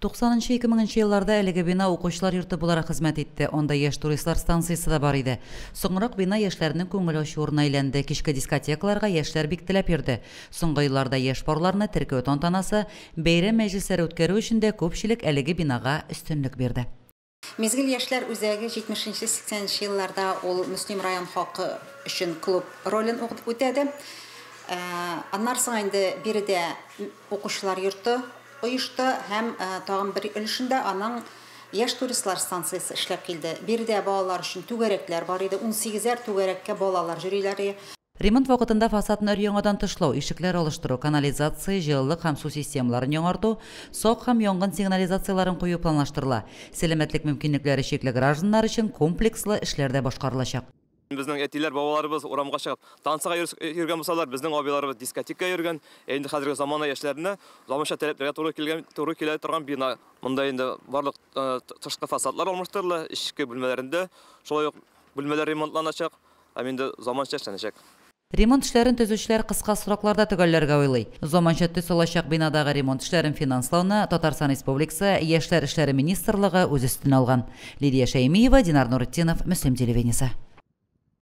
90-2000 елларда әлеге бина укучылар йорты буларак хезмәт итте. Анда яшь туристлар станциясе дә бар иде. Соңрак бина яшьләрнең күңел ачу урынына әйләнде. Кичке дискотекаларга яшьләр бик теләп йөрде. Соңгы елларда яшь парларны теркәү тантанасы, бәйрәм мәҗлесләре үткәрү өчен дә күпчелек әлеге бинага өстенлек бирде. Мизгел яшьләр үзәге 70-80 елларда ул Мөслим район халкы өчен клуб ролен үтәде. Аннан соң инде биредә укучылар йорты оешты һәм тагын бер өлешендә аның яшь туристлар станциясе эшләп килде. Биредә балалар өчен түгәрәкләр бар иде. 18-әр түгәрәккә балалар йөриләр. Ремонт вакытында фасадны өр-яңадан тышлау, ишекләр алыштыру, канализация, җылылык һәм су системаларын яңарту, сак һәм янгын сигнализацияләрен кую планлаштырыла. Сәламәтлек мөмкинлекләре чикле гражданнар өчен комплекслы эшләр дә башкарылачак. Безнең әтиләр, бабаларыбыз урамга чыгып танцыга йөргән булсалар, безнең абыйларыбыз дискотекага йөргән. Инде хәзерге замана яшьләренә заманча таләпләргә туры килә торган бина. Монда инде барлык тышкы фасадлар алмаштырыла, эчке бүлмәләрендә шулай ук бүлмәләр ремонтланачак һәм инде заманча эшләнәчәк. Ремонт эшләрен төзүчеләр кыска срокларда төгәлләргә уйлый. Заманча төс алачак бинадагы ремонт эшләрен финанслауны Татарстан Республикасы Яшьләр эшләре министрлыгы үз өстенә алган. Лидия Шәймиева, Динар Нуретдинов, Мөслим телевидениесе.